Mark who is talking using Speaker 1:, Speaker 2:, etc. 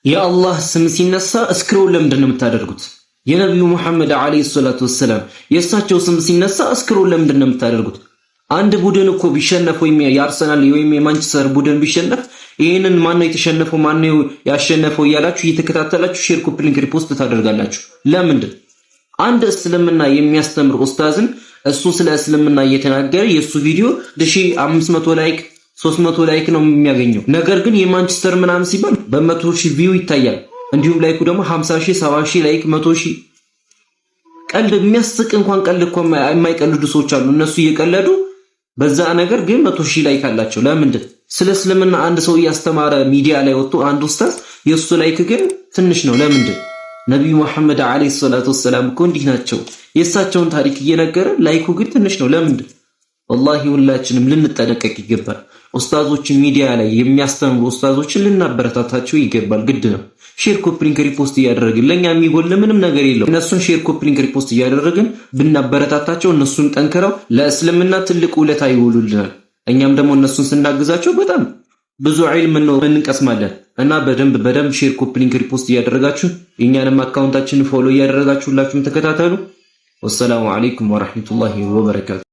Speaker 1: የአላህ ስም ሲነሳ scroll ለምንድን ነው የምታደርጉት? የነቢዩ ሙሐመድ ዓለይሂ ሰላቱ ወሰላም የእሳቸው ስም ሲነሳ scroll ለምንድን ነው የምታደርጉት? አንድ ቡድን እኮ ቢሸነፍ ወይም የአርሰናል ወይም የማንቸስተር ቡድን ቢሸነፍ ይህንን ማነው የተሸነፈው ማነው ያሸነፈው እያላችሁ እየተከታተላችሁ share፣ copy link፣ repost ታደርጋላችሁ። ለምንድን? አንድ እስልምና የሚያስተምር ኡስታዝን እሱ ስለ እስልምና እየተናገረ የእሱ ቪዲዮ 1500 like፣ 300 like ነው የሚያገኘው። ነገር ግን የማንቸስተር ምናምን ሲባል በ100,000 view ይታያል። እንዲሁም like ኡ ደግሞ 50 ሺህ፣ 70 ሺህ like፣ 100 ሺህ። ቀልድ የሚያስቅ እንኳን ቀልድ እኮ የማይቀልዱ ሰዎች አሉ። እነሱ እየቀለዱ በዛ ነገር ግን 100,000 like አላቸው። ለምንድን? ስለ እስልምና አንድ ሰው እያስተማረ ሚዲያ ላይ ወጥቶ አንድ ኡስታዝ የእሱ like ግን ትንሽ ነው። ለምንድን? ነቢዩ መሐመድ ዓለይሂ ሰላቱ ወሰላም እኮ እንዲህ ናቸው። የእሳቸውን ታሪክ እየነገረ like ኡ ግን ትንሽ ነው። ለምንድን? ወላሂ ሁላችንም ልንጠነቀቅ ይገባል። ኡስታዞችን፣ ሚዲያ ላይ የሚያስተምሩ ኡስታዞችን ልናበረታታቸው ይገባል። ግድ ነው። Share፣ copy link፣ repost እያደረግን ለኛ የሚጎል ምንም ነገር የለው። እነሱን share፣ copy link፣ repost እያደረግን ብናበረታታቸው እነሱን ጠንክረው ለእስልምና ትልቅ ውለታ ይውሉልናል። እኛም ደግሞ እነሱን ስናግዛቸው በጣም ብዙ ዒልም ነው እንቀስማለን። እና በደንብ በደንብ share፣ copy link፣ repost እያደረጋችሁ የእኛንም account ኣችንን follow እያደረጋችሁ ሁላችሁም ተከታተሉ። ወሰላሙ አለይኩም ወራህመቱላሂ ወበረካቱ።